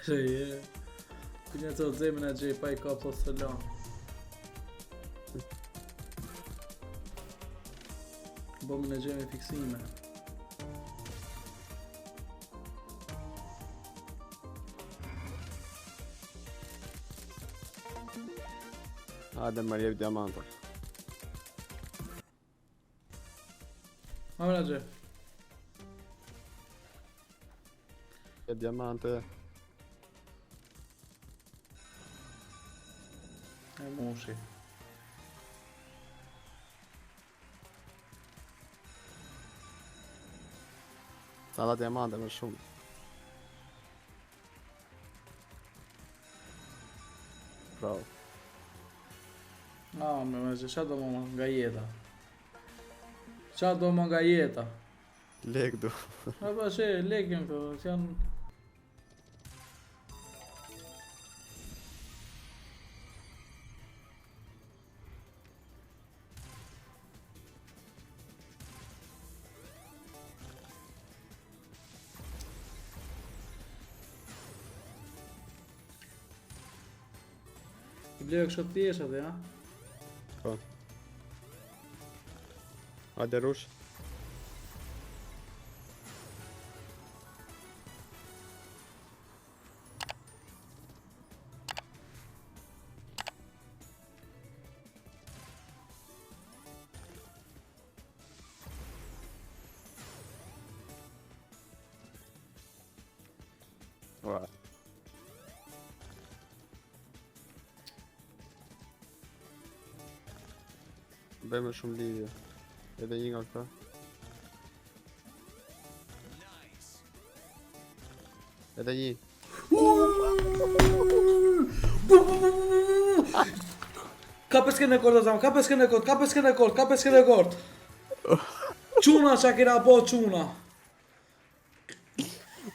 Je. Ti një të zemën e gjej pa i kap thot se lan. Bo më në gjej me fiksime. Hajde më jep diamanta. Ma më në gjej. Jep diamante. E mushi. Sa dha diamante më shumë. Bravo. Ah, më më gjej, qa do më nga jeta? Qa do më nga jeta? Lek du. A pa që, lek janë këto, që janë... I bleve kështu thjesht atë, ja? Po. Hajde rush. Ua. Bëjmë shumë lidhje. Edhe një nga këta. Edhe një. Ka pesken rekord, o zam, ka pesken rekord, ka pesken rekord, ka pesken rekord. Çuna ça kena bo çuna.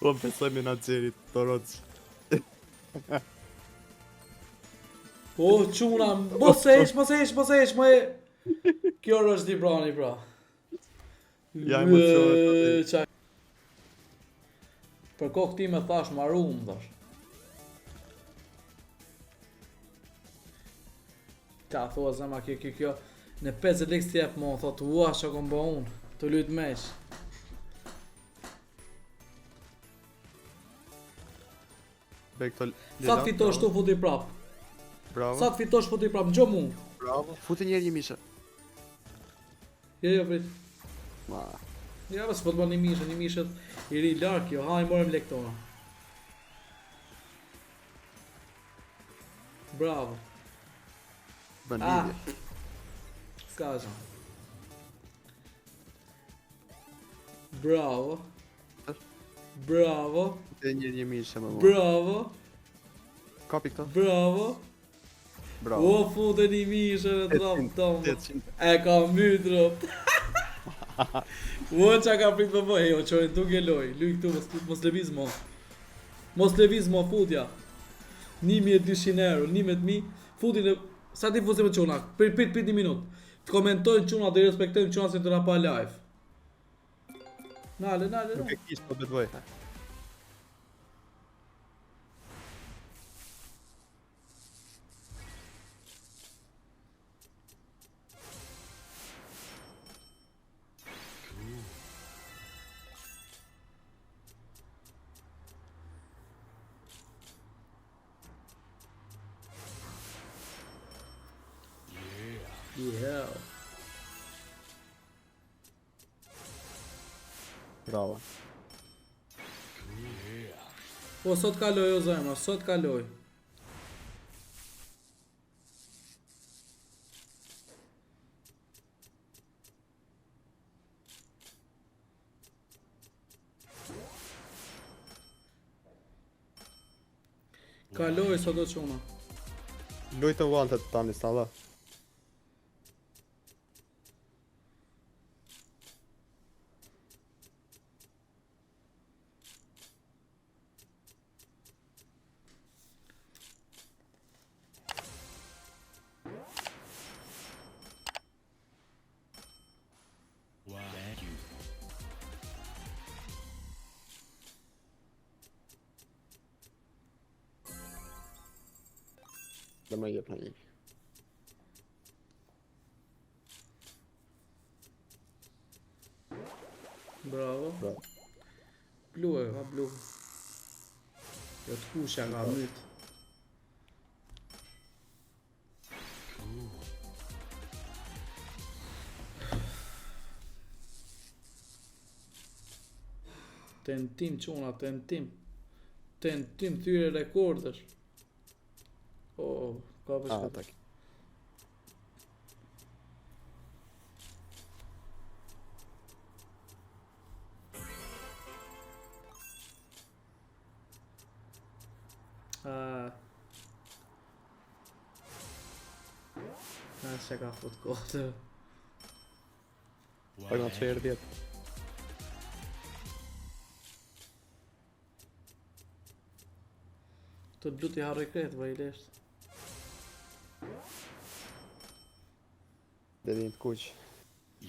Po besoj menaxherit Toroc. O çuna, mos e heq, mos e heq, mos e heq, më e... Kjo është Dibrani pra. Ja, emocionet, Qa... Për kokë time thash marum, thash. Ta thua zema kjo kjo kjo Në 50 lekë s'jep mo, thot ua që kom bo unë Të lujt meq Bëj këto Sa të fitosh tu futi prap Bravo. Sa të fitosh futi prap, në mu Bravo. Futi një herë një mishe. Jo, jo, prit Ma. Ja, bas, po të bën një mishë, një mishë i ri larg jo, ha i morëm lek tona. Bravo. Bën Ah. lidhje. S'ka gjë. Bravo. Bravo. Futi një herë një mishe më vonë. Bravo. Kapi këto. Bravo. Bravo. O fute një mishë në trap tonë. 800. E ka myt ropt. O qa ka prit më bëj, o qojnë tu ke loj, luj këtu mos, mos lëviz mo. Mos lëviz mo futja. 1200 euro, 11000, futi në sa ti fusim me çuna? Prit prit prit një minutë. Të komentojnë çuna, të respektojmë çuna se të na pa live. Nale, nale, Nuk nale. e kish po bëj. Yeah. Bravo. Po sot kaloj o zemra, sot kaloj. Kaloj sot o çuna. Lujtë wanted tani salla. Thank you. Dhe më jep në një. Bravo. Bravo. Blu e ka blu. Jo të kuqja ka myt. Tentim çuna, tentim. Tentim thyerje rekordesh. O, ka për Ah, shkët. tak. Ah. Ah, se ka fut kotë. Pak na çerë 10. Të blu t'i harroj krejt, vë i lesht. Dhe një të kuq.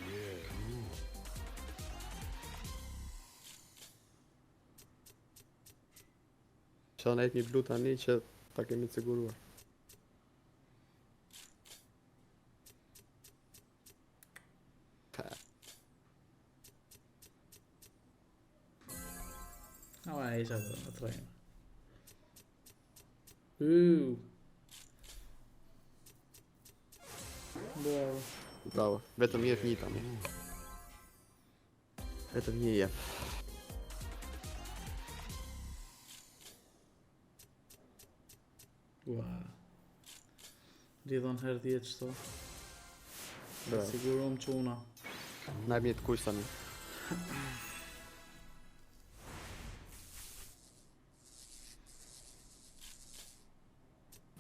Yeah. Që na jep një blu tani që ta kemi të siguruar. A, e isha të në trajnë. Uuu. Bravo. Bravo. Vetëm jep një tani. Vetëm një jep. Ua. Lidhon herë 10 qëto. Bravo. Sigurom çuna. Na jep një të kuq tani.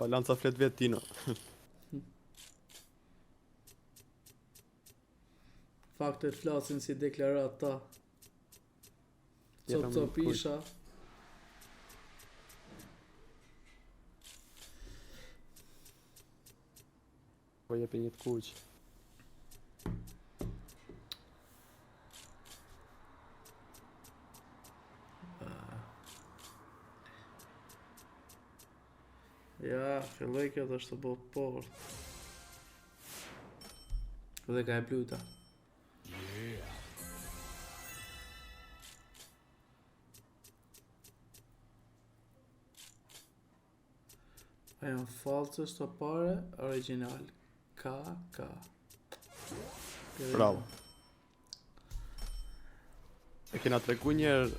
Balanca flet vetë Tino. Faktet flasin si deklarata. Cop Jepem cop një kuq. isha. Po jepi një të kuq. Ja, filloj kjo të është të bo port. Dhe ka e bluta. Yeah. A janë falsës të pare, original. K, K. Bravo. E kena tregu njerë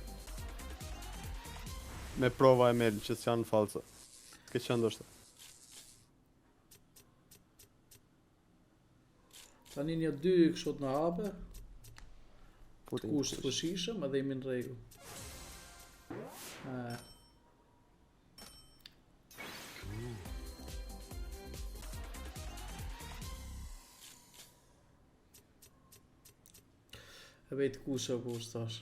me prova e mel që s'janë falso. S'ke qenë ndoshta. Tani një dy kështu të në hape, Futi një kush të kuq. fuqishëm edhe jemi në rregull. E. E bëj të kuqe kush tash.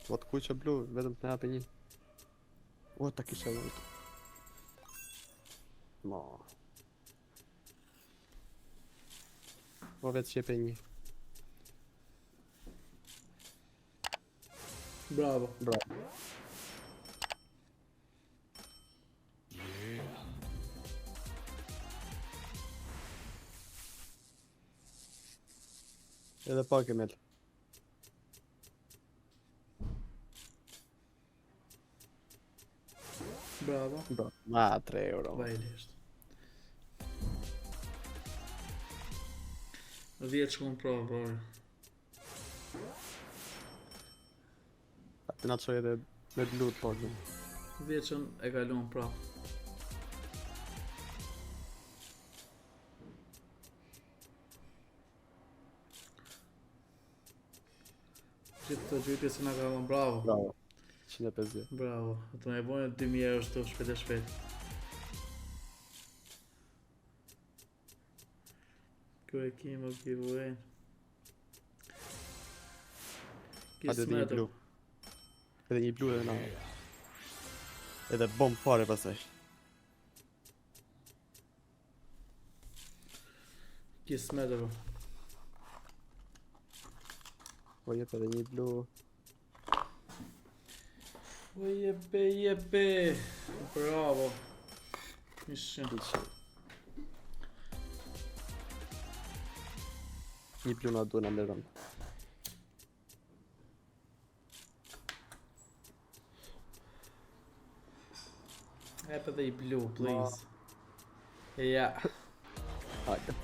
Po të kuq e blu, vetëm të na japi një. O, ta kisha dhënë. Ma. Po vetë qepe një. Bravo. Bravo. Yeah. Edhe pak e mel. Bravo. Bravo. Ma, 3 euro. Vaj lesht. 10 shkon pra, bro. Të na çoj edhe me blu të paktën. 10 e kalon pra. Gjithë të gjytje se na ka dhënë bravo. Bravo. 150. Bravo. Të na e bojnë 2000 euro shtu shpejt e shpejt. Kjo e kemi o giveaway. Hajde edhe një Kismetë. blu. Edhe një blu edhe na. Edhe bom fare pastaj. Kismetë bro. Po jep edhe një blu. Po jepe, jepe. Bravo. Ishe. 100. Një blu na duhet na lëron. Jep edhe i blu, please. Ja. Hajde.